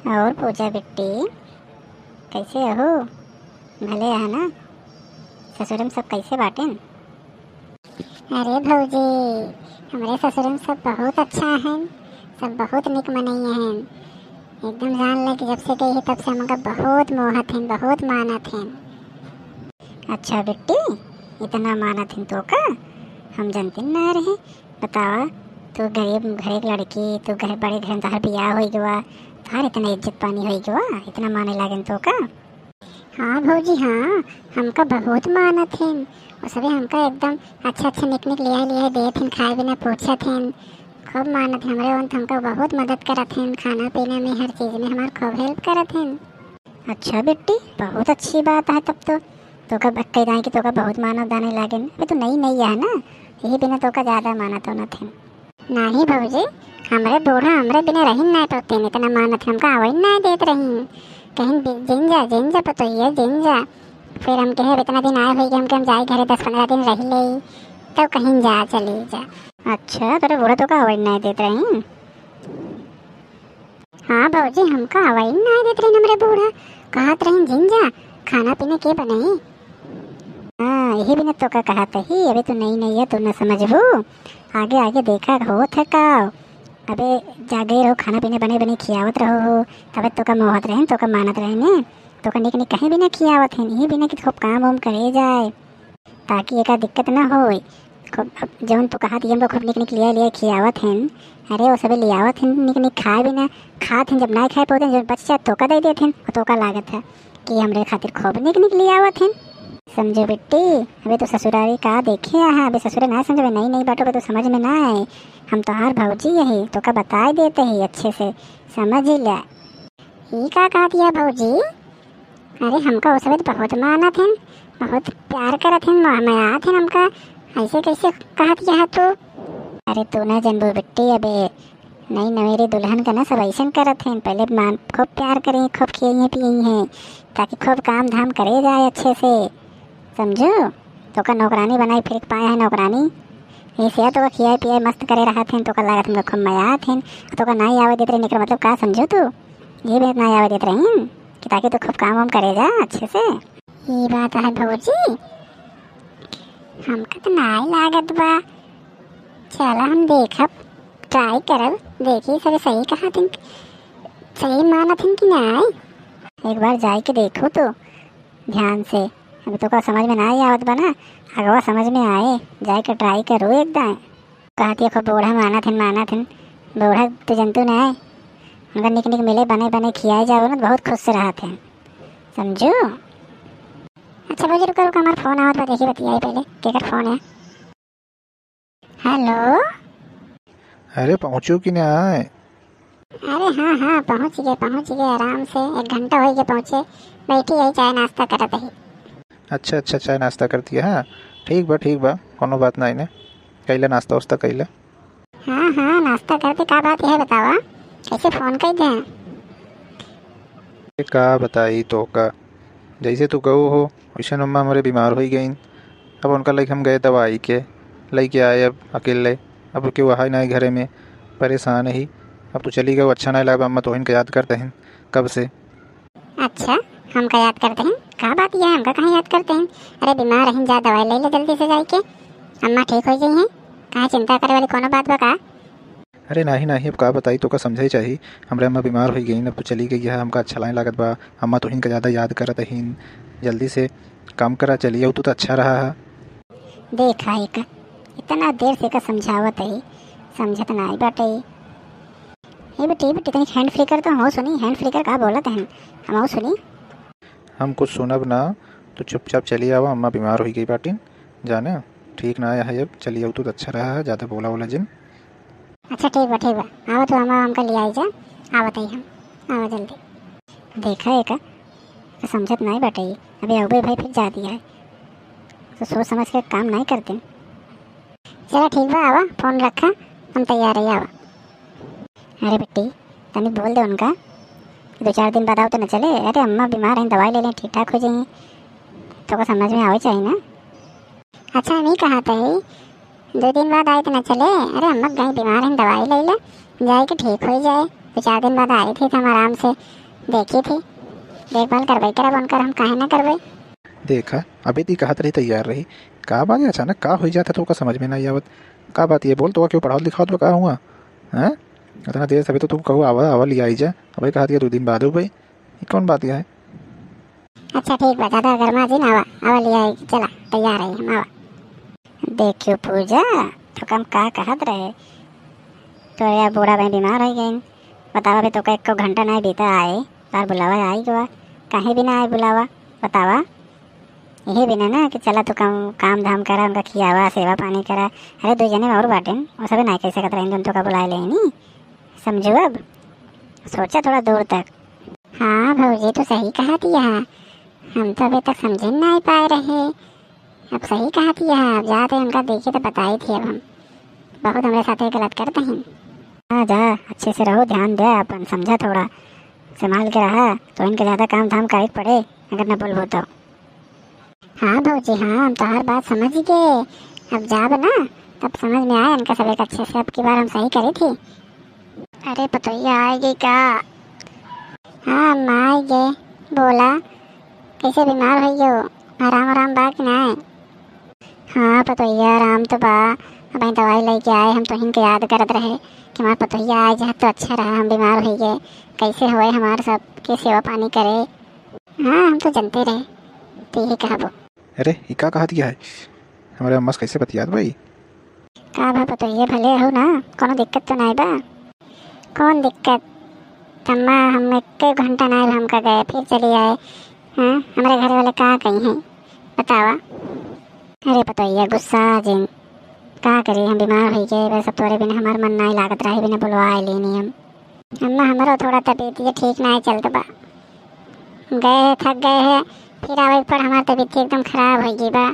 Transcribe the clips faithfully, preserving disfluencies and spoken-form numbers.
और पूजा बिट्टी, कैसे हो? भले है ना? ससुर में सब कैसे बाटेन? अरे भौजी, हमरे ससुर में सब बहुत अच्छा हैं, सब बहुत निक मनई हैं। एकदम जान ले कि जब से गई है तब से हमका बहुत मोहत हैं, बहुत मानत हैं। अच्छा बिट्टी, इतना मानत हैं तोका? हम जानते ना रहे। बतावा, तू गरीब घरे के लड़की, तू घर, बड़े घर में तोहार बियाह होई गवा, तोहार इतना इज्जत पानी होई गवा, इतना माने लागेन तोका? हाँ भौजी, हाँ, हमका बहुत मानत हैं। और सभी हमका एकदम अच्छा अच्छा निक निक लिया लिया देत हैं, खाए बिना पूछत हैं। खूब मानत हैं हमरे, उन हमका बहुत मदद करत हैं, खाना पीना में, हर चीज में हमार खूब help करत हैं। अच्छा बिट्टी, बहुत अच्छी बात है तब तो। तोका ब-, कह दाएं कि तोका बहुत मानत दाने लागेन। अबे तू नई नई है ना, यही बिना तोका ज्यादा मानत होनत हैं। नाही भौजी, हमरे बूढ़ा हमरे बिना रहिन नाय पौतेन, इतना मानत हैं, हमका आवइन नाय देत रही। कहीं बि-, जिन जा, जिन जा पतोहिया, जिन जा। फिर हम कहे, "अब इतना दिन आए होई कि हमके हम जाए घरे दस पन्द्रह दिन रह लेई, तब कहीं जा, चली जा।" अच्छा, तोरे बूढ़ा तोका आवइन नाय देत रही? हाँ भौजी, हमका आवइन नाय देत रही हमरे बूढ़ा, कहत रही, "जिन जा, खाना पीना के बनई?" हाँ, यही बिना तोका कहत ही, अबे तू नई नई है, तू न समझबू। आगे आगे देखा होत है का। अबे जागे रहो, खाना पीना बने बने खियावत रहो हो, तबे तोका मोहत रहेन, तोका मानत रहेन, तोका निक निक कहीं बिना खियावत हैं, यही बिना कि खूब काम वाम करे जाए, ताकि एका दिक्कत ना होए। खूब, अब जौन तू कहत ही, हमका खूब निक निक लिया लिया खियावत हैं। अरे, वो सबे लियावत हैं निक निक, खाए बिना खात हैं, जब नाय खाए पौतेन, जौन बच जात तोका दे देत हैं, और तोका लागत है कि हमरे खातिर खूब निक निक लियावत हैं। समझो बिट्टी, अबे तो ससुरारी का देखे आहा, अबे ससुरे ना समझबे, नई नई बाटो पे तो समझ में ना आए। हम तोहार भौजी यही, तोका बताए देत ही अच्छे से, समझ ले। ई का कहत हिया भौजी? अरे हमका वो सबे तो बहुत मानत हैं, बहुत प्यार करत हैं, मा-, मयात हैं हमका, ऐसे कैसे कहत हिया तू? अरे तू ना जनबू बिट्टी, अबे नई नवेरी दुल्हन का ना सब ऐसन करत हैं, पहले मान, खूब प्यार करें, खूब खियाइए पियाइए, ताकि खूब काम धाम करे जाए अच्छे से, समझो? तोका नौकरानी बनाई फिर पाए हैं नौकरानी, ऐसे तोका खियाए पियाए मस्त करे रहत हैं, तोका लागत हमका खूब मयात हैं, तोका नाई आवे देत रहे, एकर मतलब का समझो तू? ये भी नाई आवे देत रही कि ताकि तू खूब काम वाम करे जा अच्छे से। ये बात है भौजी, हमका तो नाई लागत बा। चला हम देखब, try करब, देखी सब सही कहत हैं, सही मानत हैं कि नाई। एक बार जाए के देखो तो ध्यान से, अभी तोका समझ में नाई आवत बा ना, अगवा समझ में आए, जाए के try करो एक दाएं। कहत हिया खूब बूढ़ा मानत हैं, मानत हैं, बूढ़ा तो जनतू ना है, उनका निक निक मिले, बने बने खियाए जाओ ना, बहुत खुश से रहत हैं, समझो? अच्छा भौजी, रुका, रुका, हमार phone आवत बा, देखी, बतियाई पहले, केकर phone है? Hello। अरे, पहुँचो कि ना आए? अरे हाँ, हाँ, पहुँच गए, पहुँच गए, आराम से, एक घंटा होई गए पहुँचे, बैठी है, चाय नाश्ता करत ही। अच्छा, अच्छा, चाय नाश्ता करती है, हाँ, ठीक बा, ठीक बा, कोनो बात नाई ने, कैला नाश्ता वास्ता कैला। हाँ, हाँ, नाश्ता करते, का बात है बतावा, कैसे phone कर दे? ये का बताई तोका, जैसे तू कहू हो, वैसे अम्मा हमरे बीमार होई गईन। अब उनका लइके हम गए दवाई के, लइके आए अब अकेले। अब केहू है ना घरे में, परेशान ही। अब तू चली गऊ, अच्छा ना लगा, अम्मा तोहिन के याद करत हैं कब से। अच्छा, हमका याद करत हैं? का बात यह, हमका कहाँ याद करत हैं? अरे बीमार रहिन, जा दवाई ले ले जल्दी से जाइके, अम्मा ठीक हो जाई हैं। कहाँ चिंता करे वाली कोनो बात बा का? अरे नाही, नाही, अब का बताई, तोका समझे चाही। हमरे अम्मा बीमार होई गईन, अब तू चली गई है, हमका अच्छा नाई लागत बा। अम्मा तोहिन का ज्यादा याद करत हीन। जल्दी से काम करा, चली आऊ, तू तो अच्छा रहा है। देखा एका, इतना देर से एका समझावत ही, समझत नाई बाटे। ए बेटी, ए बेटी, तनी hand free कर तो, हमहू सुनी, hand free कर, का बोलत हैं, हमहू सुनी। हम कुछ सुनब ना, तू चुपचाप चली आवा, अम्मा बीमार होई गई बाटिन, जाना, ठीक ना आया है अब, चली आऊ, तू तो अच्छा रहा है, ज्यादा बोला वोला जिन। अच्छा ठीक बा, ठीक बा, आवा तू, अम्मा हमका ले आई जा, आवत ही हम, आवा जल्दी। देखा एका, समझत नाई बाटे, अबे अबे भाई फिर जा दिया है, तो सोच समझ के काम नाई करते। चला ठीक बा, आवा, phone रखा, हम तैयार है, आवा। अरे बेटी, तनी बोल दे उनका कि दो चार दिन बाद आओ तो न चले। अरे अम्मा बीमार हैं, दवाई ले लें, ठीक ठाक हो जाइए। तोका समझ में आवे चाहिए ना। अच्छा, हम ही कहा थे, दो दिन बाद आए तो न चले। अरे अम्मा गई बीमार हैं, दवाई ले ले, जाए के ठीक हो जाए। दो चार दिन बाद आई थी तो हम आराम से देखी थी, देखभाल करबे करब उनकर, हम काहे ना करबे। देखा, अबे ती कहत रही तैयार रही, का बात है, अचानक का होई जात है, तोका समझ में नाहीं आवत। का बात ये बोल, तोका केहू पढ़ावत लिखावत बा का हुआ? हैं? इतना देर से अबे तो तू कहू आवा, आवा लियाई जा, अबे कहत ये दो दिन बाद हो भाई, ये कौन बात है? अच्छा ठीक बा, ज्यादा गरमा जिन, आवा, आवा लियाई, चला, तैयार है हम, आवा। देखियो पूजा, तो हम का कहत रहे, तो यार बूढ़ा भाई बीमार हो गए, बतावा भी तोका एको घंटा नाहीं बीता आए, तार बुलावा आई गवा, काहे बिना आए बुलावा, बतावा। यही बिना ना कि चला तू काम, काम धाम करा, उनका खियावा, सेवा पानी करा। अरे दो जने और बाटेन, वो सबे नाहीं कह सकत रहे, तुम तोका बुलाए लेनी, समझो अब, सोचा थोड़ा दूर तक। हाँ भौजी, तू सही कहत हिया, हम तो अबे तक समझे नाहीं पाए रहे। अब सही कहत हिया, अब जाते उनका देखे तो बताई थी अब हम। बहुत हमरे साथे गलत करते हैं। हाँ जा, अच्छे से रहो, ध्यान दे अपन, समझा थोड़ा, संभाल के रहा, तो इनके ज्यादा काम धाम करे के पड़े अगर न बोलबो तो। हाँ भौजी, हाँ, हम तोहार बात समझ गए। अब जाब ना, तब समझ में आए इनका सबे के अच्छे से। अब की बार हम सही करी थी। अरे पतोहिया आए गई का? हाँ अम्मा, आए गए। बोला, कैसे बीमार हो गयो? आराम आराम बा कि नाय? हाँ पतोहिया, आराम तो बा। अब दवाई लेके आए, हम तोहिन के याद करत रहे कि हमार पतोहिया आए जात तो अच्छा रहा, हम बीमार हो गए। कैसे होए हमार सब के सेवा पानी करे? हाँ, हम तो जनते रहे, तो यही कहबो। अरे, ई का कहत हिया है? हमरे अम्मा से कैसे बतियात बाई? का भा पतोहिए, भले हो ना, कोनो दिक्कत तो नाय बा? कौन दिक्कत? अम्मा, हम एक घंटा नाय हमका गए, फिर चली आए। हाँ, हमरे घरे वाले का कही हैं, बतावा? अरे पतोहिया, गुस्सा जिन, का करी, हम बीमार हो गए, बस अब तोरे बिना हमार मन नाय लागत रहे, बिना बुलवा लेनी हम। अम्मा, हमरो थोड़ा तबीयत ये ठीक नाय चलत बा। गए हैं, थक गए हैं, फिर आवे पर हमार तबीयत एकदम खराब हो गई बा।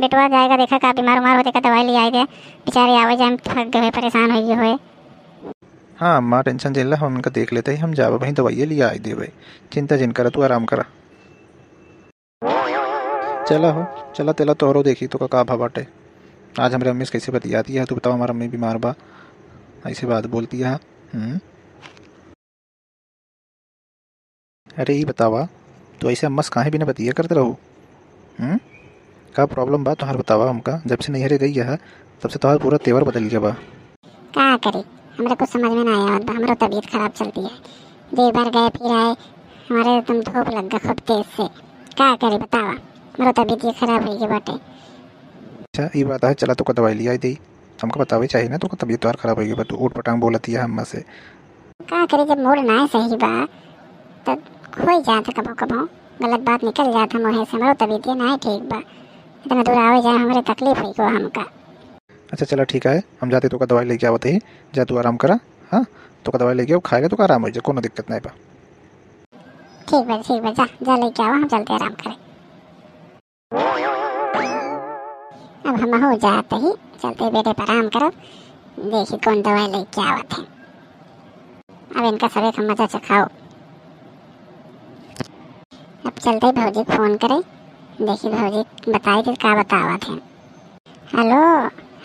बेटवा जाएगा, देखा का बीमार उमार होते का दवाई ले आए दे। बेचारे आवे जाए में थक गए, परेशान हो गए हुए। हाँ अम्मा, tension जिन ला, हम इनका देख लेते ही हम जाबे, वहीं दवाइये ले आए देबे। चिंता जिन करा, तू आराम करा। चला हो, चला तेला तोहरो देखी तो का, का भा बाटे। आज हमरे अम्मी से कैसे बतियाती है, तू बताओ, हमार अम्मी बीमार बा, ऐसे बात बोलती है। हम्म। अरे ई बतावा, तू ऐसे अम्मा से काहे बिना बतिया करत रहू? हम्म? का problem बा तोहार, बतावा हमका। जब से नैहरे गई है, तब से तोहार पूरा तेवर बदल गया बा। का करी, हमरे कुछ समझ में ना आवत बा, हमरो तबीयत खराब चलती है। दो बार गए फिर आए, हमारे एकदम धूप लग गया खूब तेज से। का करी बतावा, हमरो तबीयत ये खराब हो गई बाटे। अच्छा ई बात है, चला तोका दवाई लियाई दे। हमका बतावे चाहिए ना, तोका तबीयत तोहार खराब हो गई बा, तू ऊट पटांग बोलत हिया अम्मा से। का करी, जब mood ना सही बा, तब हो जात है कबो कबो, गलत बात निकल जात है मुँहे से। हमरो तबीयत ये ना ठीक बा, इतना दूर आवे जाए हमरे तकलीफ हो गो हमका। अच्छा चला ठीक है, हम जाते तोका दवाई लेके आवत ही, जा तू आराम करा। हाँ, तोका दवाई लेके आओ, खाए ले तोका आराम हो जाए, कोनो दिक्कत नहीं बा। ठीक बा, ठीक बा, जा, जा लेके आवा, हम चलते आराम करे। अब हमहू जात ही, चलते बेडे पर आराम करब, देखी कौन दवाई लेके आवत है। अब इनका सबे का मजा चखाओ। अब चलते भौजी के फोन करे, देखी भौजी बताई कि का बतावत है। हेलो,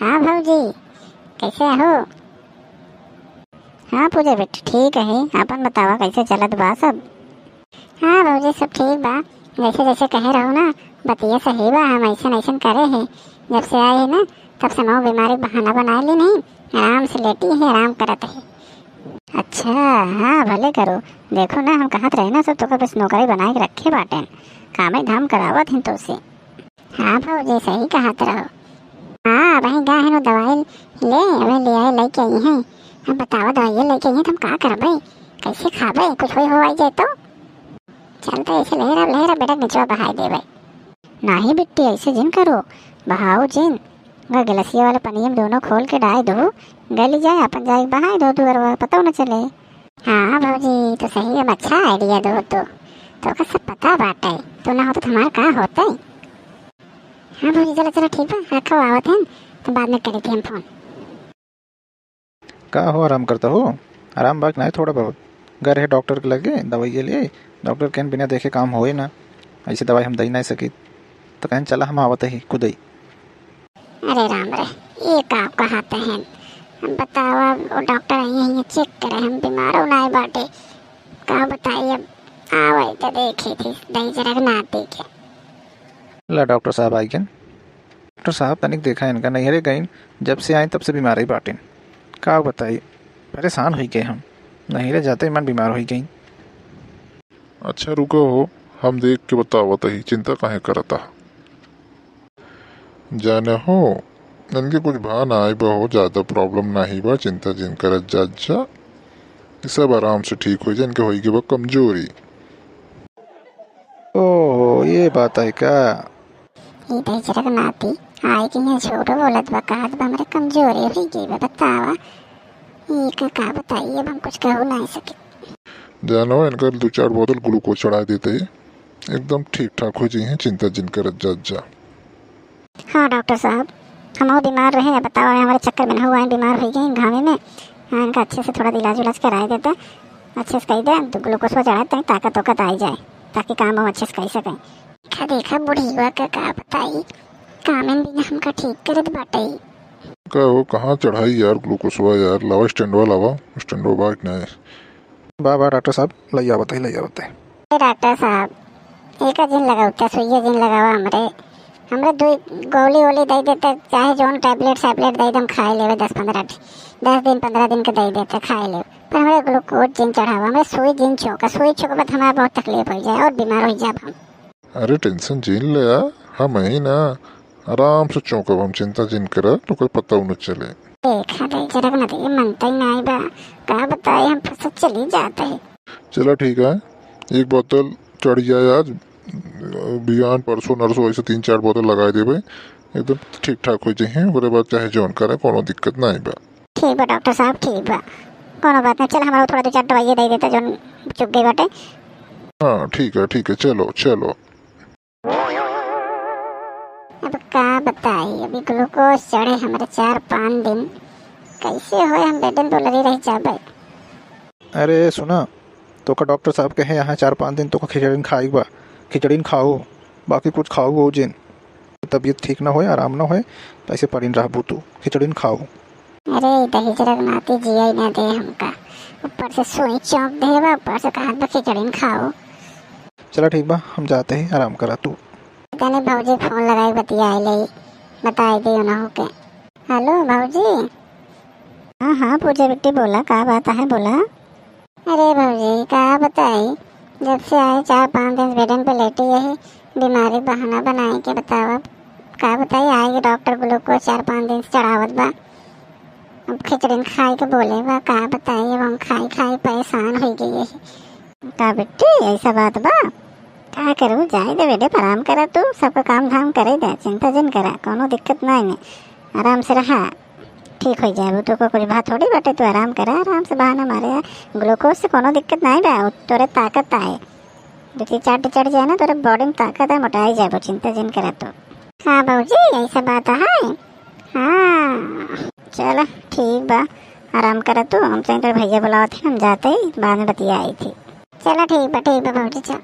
हाँ भौजी, कैसे हो? हाँ पूजा बेटी, ठीक है, अपन बतावा कैसे चलत बा सब? हाँ भौजी, सब ठीक बा, जैसे जैसे कहे रहो ना, बतिया सही बा, हम ऐसन ऐसन करे है, जब से आए है ना, तब से मऊ बीमारी बहाना बनाए ली नहीं, आराम से लेटी है, आराम करत है। अच्छा, हाँ भले करो, देखो ना हम कहत रहे ना सब तोका बस नौकरी बनाए के रखे बाटेन, कामे धाम करावत हैं तोसे। हाँ भौजी, सही कहत रहो। हाँ, अबहीं गा है नो दवाई ले, अबे ले आए, लेके आई हैं। हम बतावा दवाई लेके आई हैं, तो हम का करबे? कैसे खाबे? कुछ होई हो आई जाए तो? चलते ऐसे लहरब, लहरब बेटा निचवा बहाई देबे। नाही बिट्टी, ऐसे जिन करो, बहाओ जिन। गा गिलसिया वाले पनिया में दोनों खोल के डाल दो, गली जाए, अपन जाए बहाई दो दुअरवा, पता न चले। हाँ भौजी, तो सही में अच्छा idea दो तो। तो ओकर सब पता बाटे, तू ना होत तो हमार का होते। हाँ भौजी, चलो, चलो, ठीक बा, रखो, आवत हैं, तो बाद में करी थी हम फोन। का हो, आराम करता हो? आराम बाक नहीं थोड़ा बहुत। घर है डॉक्टर के लगे, दवाई ले, डॉक्टर कहन बिना देखे काम होए ना, ऐसे दवाई हम दे नहीं सकी, तो कहन चला हम आवत ही खुद ही। अरे राम रे, ये का कहत हैं? अब बतावा, वो डॉक्टर आई है, चेक करे, हम बीमारो नाई बाटे। का बताई, अब आवे तो देखे थी दहिजरक नाती के। ला, डॉक्टर साहब आई गइन। डॉक्टर साहब, तनिक देखा इनका, नैहरे गइन, जब से आई तब से बीमार ही बाटिन। का बताई, परेशान हुई गए हम, नैहरे जाते ही मन बीमार हुई गई। अच्छा रुका हो, हम देख के बतावत ही, चिंता काहे करता। जाने हो, इनके कुछ भा नाई बा हो, ज्यादा प्रॉब्लम नाई बा, चिंता जिन करत जात जा, ई सब आराम से ठीक हो जाए, इनके होई के बा कमजोरी। ओहो, ये बात है का? ई दहिजरक नाती आई के यहाँ झूठ बोलत बा, कहत बा हमरे कमजोरी हुई गई बा। बतावा, ई का, का बताई, अब हम कुछ कहू नाई सके। जानो, इनका दो चार बोतल ग्लूकोज चढ़ा देते ही एकदम ठीक ठाक हो जाइए, चिंता जिन करत जात जा। हाँ डॉक्टर साहब, हम वो बीमार रहे, अब बतावा, हमरे चक्कर में ना हुआ, बीमार हुई गई घामे में। हाँ, इनका अच्छे से थोड़ा इलाज उलाज कराए देते, अच्छे से कही दे, तो ग्लूकोज चढ़ाए, ताकि ताकत वाकत आई जाए, ताकि काम हम अच्छे से कर सकें। देखा, देखा, बुढ़िया का का बताई, कामेन बिना हमका ठीक करत बाटे। का हो, कहाँ चढ़ाई यार ग्लूकोजवा यार, लावा स्टैंडवा लावा, स्टैंडवा बाट ना है। बा, बा, डॉक्टर साहब, लइया बताई, लइया बताई। ए डॉक्टर साहब, एका जिन लगावते, सुइया जिन लगावा हमरे, हमरे दुई गोली वोली दे देते, चाहे जौन टैबलेट सैबलेट दे दे, हम खाए लेवे दस पन्द्रह, दस दिन पन्द्रह दिन के दे देते, खाए लेवे, पर हमरे ग्लूकोज जिन चढ़ावा, हमरे सुई जिन चौंका, सुई चौंकबा त हमारा बहुत तकलीफ हो जाए और बीमार हो जाब हम। अरे टेंशन जिन ले यार, हम ही ना, आराम से चौंकब हम, चिंता जिन कर, तो कोई पता न चले। देखा दे जरक न दे, मनता ही नाई बा, का बताई, हम फंस चली जाते हैं। चला ठीक है, एक बोतल चढ़ जाए आज, बिहान परसों नरसों ऐसे तीन चार बोतल लगाए देबे, एकदम ठीक ठाक हो जाइए, ओकरे बाद चाहे जौन करे, कोनो दिक्कत नाई बा। ठीक बा डॉक्टर साहब, ठीक बा, कोनो बात नहीं। चल, हमारा थोड़ा दो चार दवाइयाँ दे देता, जौन चुक गई बाटे। हाँ, ठीक है, ठीक है, चलो, चलो। अब का बताई, अभी ग्लूकोज चढ़े हमरे चार पाँच दिन, कैसे होए हम बेडन पे लगी रह जाबे। अरे सुना, तोका डॉक्टर साहब कहे यहाँ चार पाँच दिन तोका खिचड़ी न खाई बा, खिचड़ी न खाओ, बाकी कुछ खाओ वो जिन। तबीयत ठीक ना होए, आराम ना होए, तो ऐसे पड़ी न रहबू तू, खिचड़ी न खाओ। अरे, ई दहिजरक नाती जिया ही ना दे हमका। ऊपर से सुई चौंक दे बा, ऊपर से कहत बा खिचड़ी न खाओ। चला ठीक बा, हम जाते ही, आराम करा तू। तनी भौजी फोन लगाई बतियाए ले, बताई दे उन्हों के। हेलो भौजी। हाँ, हाँ, पूजा बेटी बोला, का बात है, बोला। अरे भौजी, का बताई, जब से आए चार पाँच दिन से बेडन पे लेटी यही बीमारी बहाना बनाई के बतावा। का बताई, आए के डॉक्टर ग्लूकोज चार पाँच दिन से चढ़ावत बा। अब खिचड़ी खाए के बोले बा, का बताई, अब हम खाई खाई परेशान हो गई यही। का बेटी, ऐसा बात बा? का करू, जाए दे बेडे पर आराम करा तू, सबका काम धाम करे दे, चिंता जिन करा, कोनो दिक्कत नहीं है, आराम से रहा। ठीक हो जाए, तो को कुछ बात थोड़ी बाटे, तू आराम करा, आराम से बहाना मारे। ग्लूकोज से कोनो दिक्कत नहीं बा, उ तोरे ताकत आए। दो तीन चाट चढ़ जाए ना, तोरे बॉडी में ताकत है, मोटाई जाबो, चिंता जिन करा तू। हाँ भौजी, ऐसा बात है। हाँ। चला ठीक बा, आराम करा तू, हम चाहिए तोरे भैया बुलावत हैं, हम जाते ही बाद में बतियाई थी। चला ठीक बा, ठीक बा भौजी, चल।